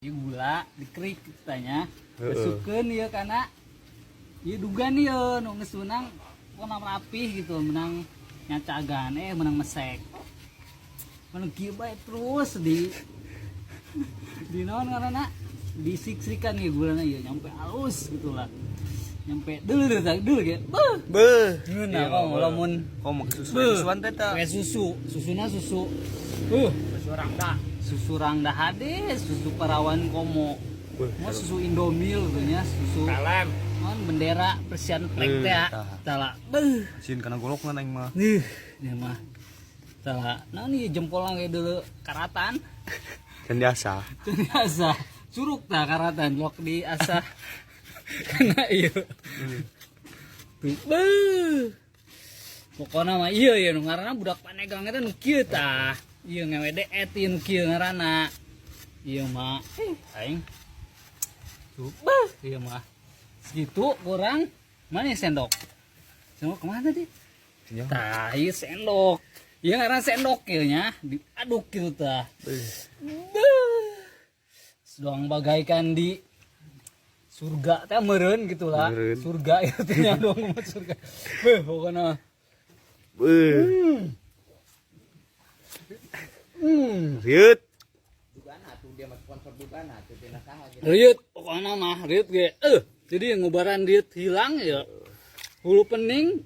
Ieu gula dikerik tanya. Heeh. Asupkeun ieu kana ieu dugan ieu nu geus meunang pokona rapih gitu, menang nyacagan, menang mesek. Menang kieu bae terus di naon ngaranna, disiksikan ieu gulana ieu nyampe halus gitu lah. Nyampe deul deul deul ge. Beuh. Beuh. Ngeunah kok lamun Kok make susu Beuh. Susuan teh tah. Pakai susu, susuna susu. Susu rangda. Susu rangda hade, susu Parawan komo. Beuh, Mau susu Indomil gitu nya, susu Kalem. Non bendera Persian flag Eh, teh tah. tala. Beuh. Sieun kana golokna aing mah. Nih, ini mah. Tala. Nah nih jempolna kayak dulu karatan. Can biasa. Itu biasa. Curug tah karatan lok diasah. Karena iya. Tuh, beuh. Pokokna mah iya ya nu ngaranna budak Pandeglang eta nu kieu tah. Ieu ngewe deet ieu nu kieu ngaranna. Ieu mah aing. Tuh, beuh, ieu mah. Segitu kurang. Mana ya sendok? Sendok kemana tadi? Ya. Tah, ieu sendok. Ieu ngaranna sendok ieu nya, diaduk gitu tah. Beuh. Sedang bagaikan di surga teh meureun gitu lah. Meureun. Surga itu teh nya dong mah surga. Beuh, pokokna. Beuh. Hmm. Rieut. Dugana tuh dia mah sponsor dugana tuh tina saha gitu. Rieut pokokna mah rieut ge. Jadi ngubaran rieut hilang ya. Hulu pening.